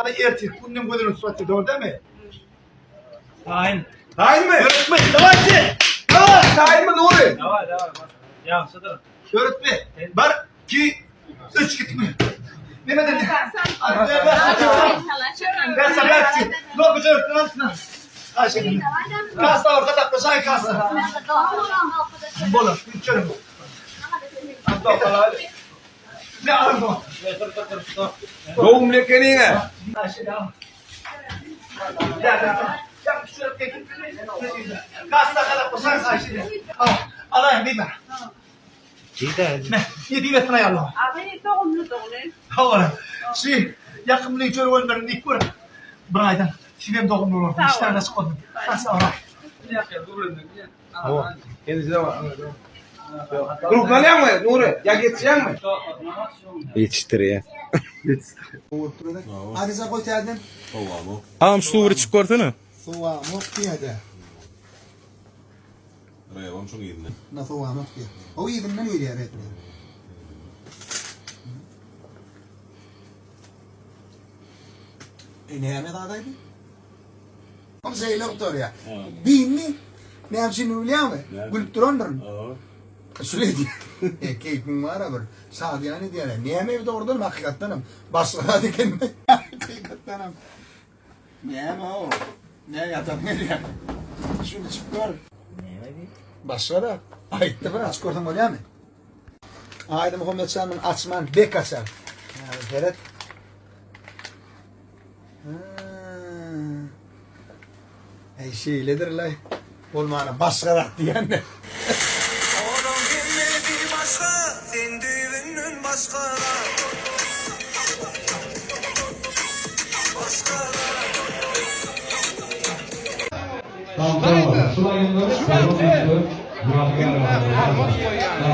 maşgala ertirki günden göz öňünde tutup dogry dälmi? Taýyn. Taýynmy? Ýöretme, dawayçy. Daway. Taýynmy Nury? Daway daway. Ýagşydyr. Ýöretme. Bir, iki, üç gitme. Neme dedi? Ben sabah No, bu çocuk Ayşe. Kasta orta taplaşan kasta. Bola, içerim. Ne araba? Dogumly ekeniňe. Ayşe devam. Gel gel. Gel şöyle getir. Kasta kadar koşar Ayşe. Al. Alayım bir ben. Ne? Yedi metre ayarla. Hawa. Şi ýakymly çörek önümlerini diýip gör. Bir aýdan sizem dogumly bolarsyňyz. Işler açyk bolsun. Sag bol. Gruplanýaňmy Nury? Ýa geçýäňmi? Ýetişdirýär. Hadi koy terden. Agam şu suwy bir içip görsene. Sowamok diýede. Rewan şoň yzyndan. Na sowamok diýe. O yzyndan gelýär etme. E näme zadaýdy? Oň şeýle gutarýar. Dinmi? Näme üçin bilýärmi? Gülüp durandyryn. Şuny edýär. E, keýpiň bar-a bir. Şadyýan edýär. Näme ev dogrudanam hakykatdanam başga zat ekenmi? Hakykatdanam. Näme o? Ne ýatak gelýär? Şuny içip gör. Näme diýip? Başga zat. Aýtdy bir açyp görseň bolýarmy? Aýdy Muhammetjan muny açman bek açar. Hä, seret. Eý şeýledir-laý. Bolmana başga zat diýende. Olaň hemmesi başga, sen düýbünden başga zat. Başga zat.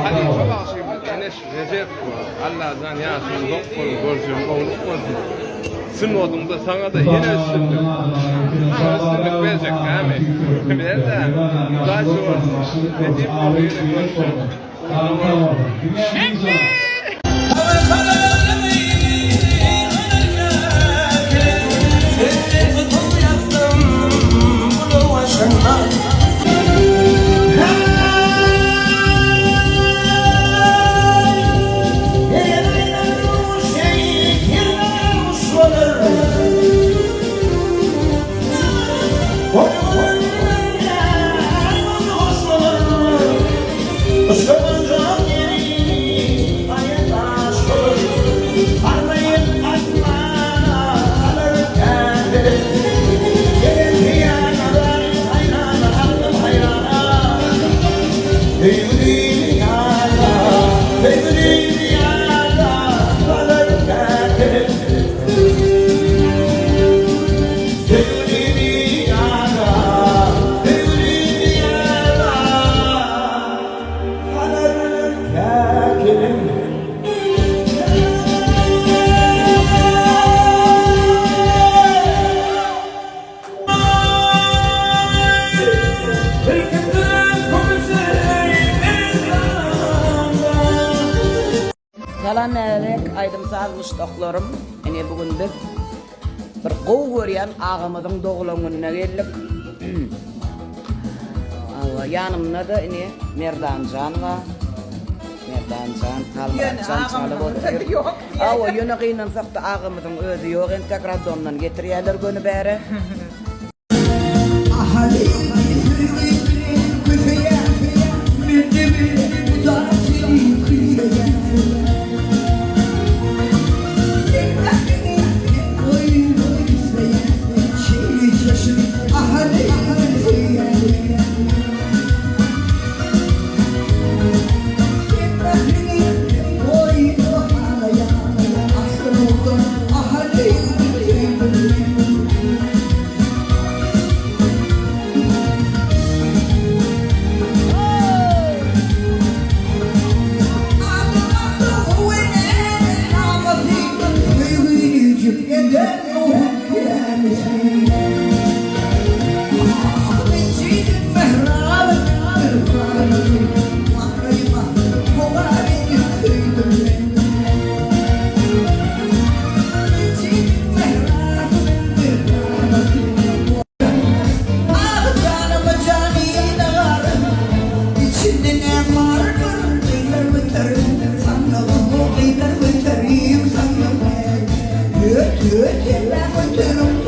Halypa bagşymyz Eneş Rejepowa Allajan ýaşyň uzak bolsun görjegiň gowluk bolsun sungatyňda saňada ýene üstünlik saňa üstünlik berjek dämi berdä udaçi bolsun nesip bolsa ýene görüşeris Tekbir. Salam älek aýdym saz muşdaklarym ine bu gün biz bir gowy görýän agamyzyň doglan gününe geldik Hawa ýanymda-da ine Merdanjan bar Merdanjan Halmyratjan çalyp otyr Hawa ýöne gynansakda agamyzyň özi ýok entek raddomdan getirýärler göni bäre. Şägirtler ellerinize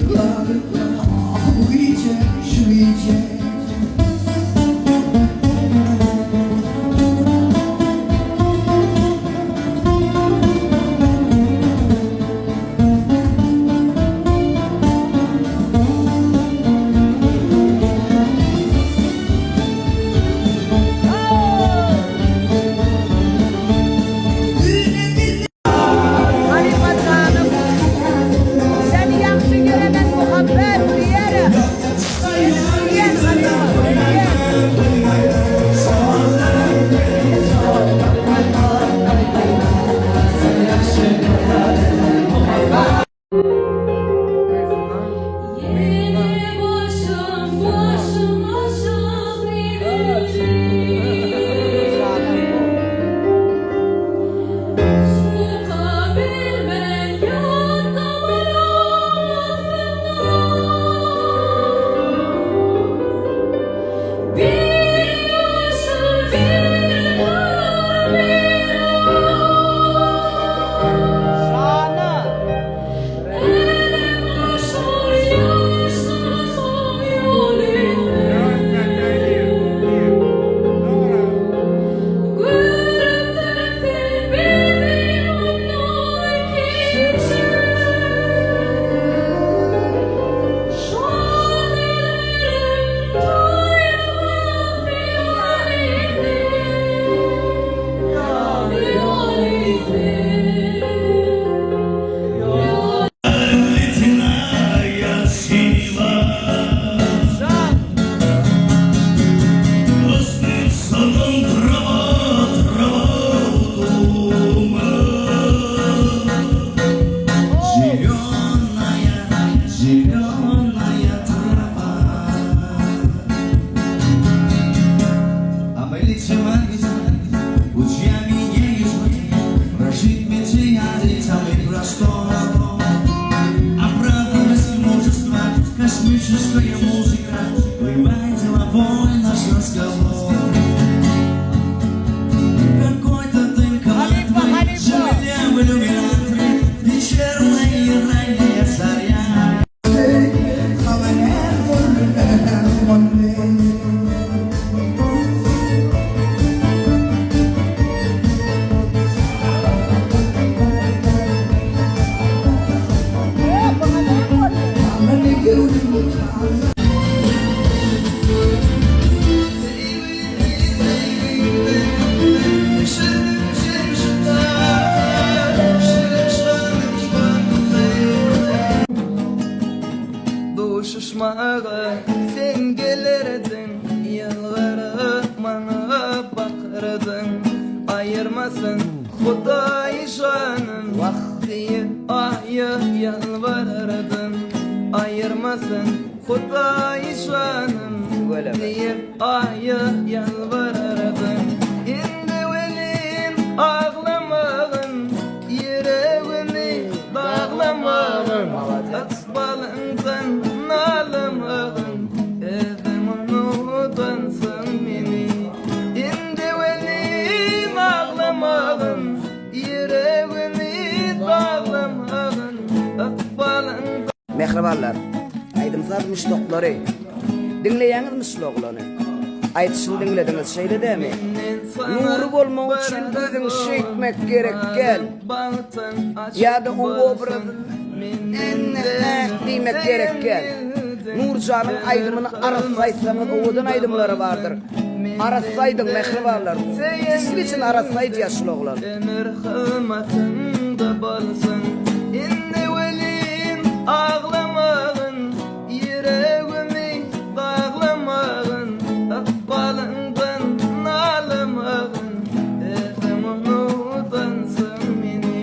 güller. Halypa janym, seni ýagşy göremen muhabbet diýerin. Seni söýýän halypa, söýýän. Ýene başym başym aşak egildi. Çykabilmen ýatgamyň astyndan. Bir ýaşyl bir gara bir ak. Älem aşar ýaşlarymyň ýoly. Görüpdir sen bizi ondan keçen. Şol dillerim doýmaz ýaly ýaly. Halypa, halypa. Duşuşmaga sen gelerdiň Ýylgyryp maňa bakardyň Aýyrmasyn Hudaý janym Diýip aýa ýalbarardym Aýyrmasyn Hudaý janym Diýip aýa ýalbarardym Indi welin aglamagyn Ýüregimi daglamagyn Ykbalyňdan nalamagyn Özüň unudansyň meni Indi welin aglamagyn Ýüregimi daglamagyn Ykbalyňdan Mähribanlar, aýdym-saz muşdaklary, diňleýäňizmi şul oglany? Aýdyşyny diňlediňiz, şeýle dämi? Nury bolmak üçin özüňi şeýtmek gerek däl. Ýa-da oň obrazyny diýmek gerek däl. Nurjanyň aýdymyny arassa aýtsaňyz owadan aýdymlary bardyr. Arassa aýdyň mähribanlar. Diswiçin arassa aýdýar şul oglan. Ömür hyzmatyňda bolsun Indi welin aglamagyn Ýüregimi daglamagyn Ykbalyňdan nalamagyn Özüň unudansyň meni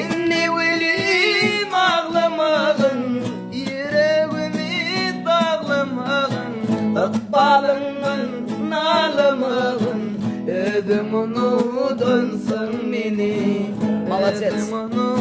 Indi welin aglamagyn Ýüregimi daglamagyn Ykbalyňdan nalamagyn Özüň unudansyň meni Malades. Özüň.